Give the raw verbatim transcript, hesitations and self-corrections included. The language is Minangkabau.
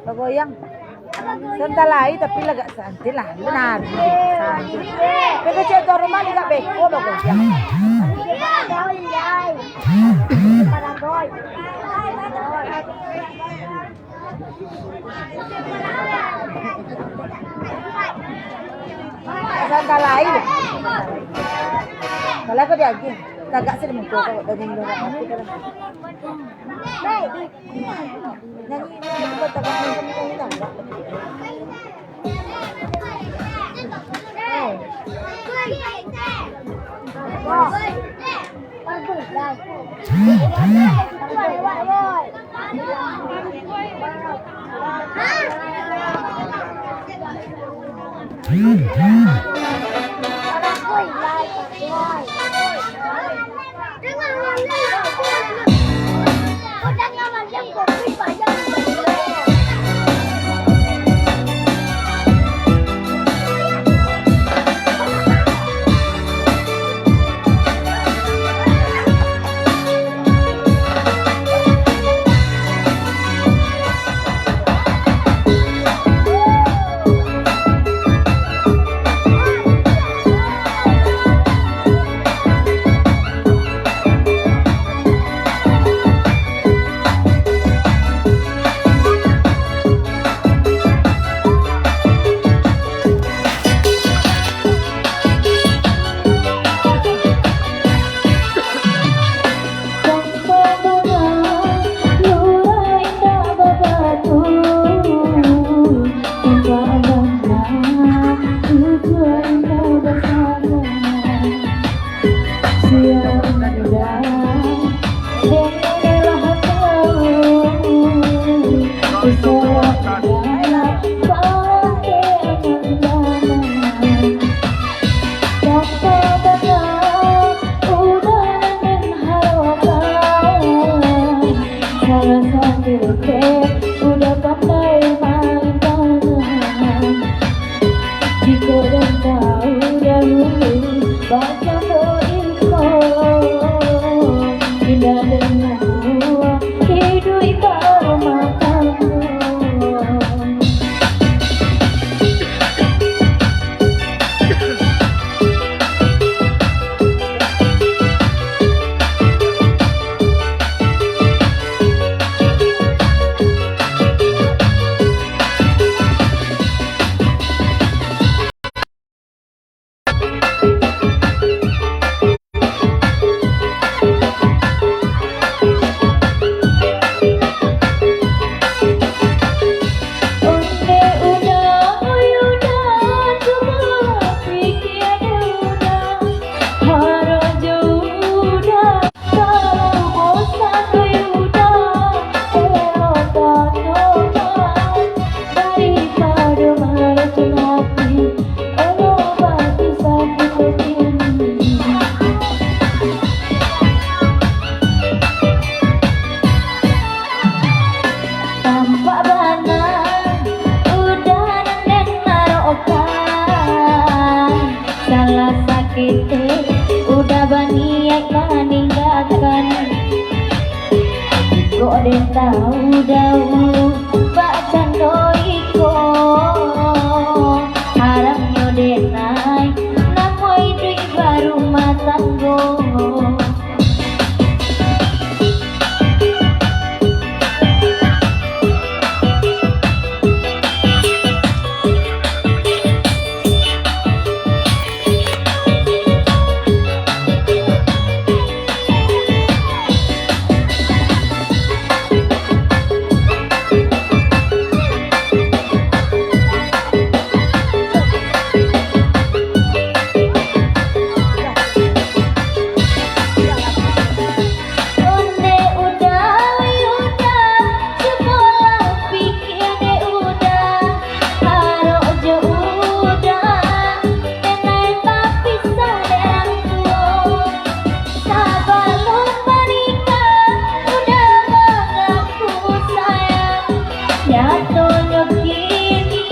Bagoyang. Santai lai, tapi lagak santai lah. Benar. Santai. Kecek tuan rumah lagak beko bagoyang. Santai lai. Kalau aku diagih, tagak sih muka kau dari luar. Nyanyi, nyanyi, kau tagak, nyanyi, nyanyi, tagak. Salah saketek udah pandai main tangan. Jikok den tahu dahulu, bacando iko, indak den namuah iduik barumah tangga. Tampak bana udah nan den marokan. Salah saketek udah baniaik maninggakan. Kok den tahu dahulu bacando iko, haramnyo den ai namuah iduik barumah tanggo. Onde udah, udah, sakolah pingkir dek udah, arok jo udah, denai bapisah dek rang tuo. Sabalun banikah, udah bangaku sayang. Nyatonyo kini,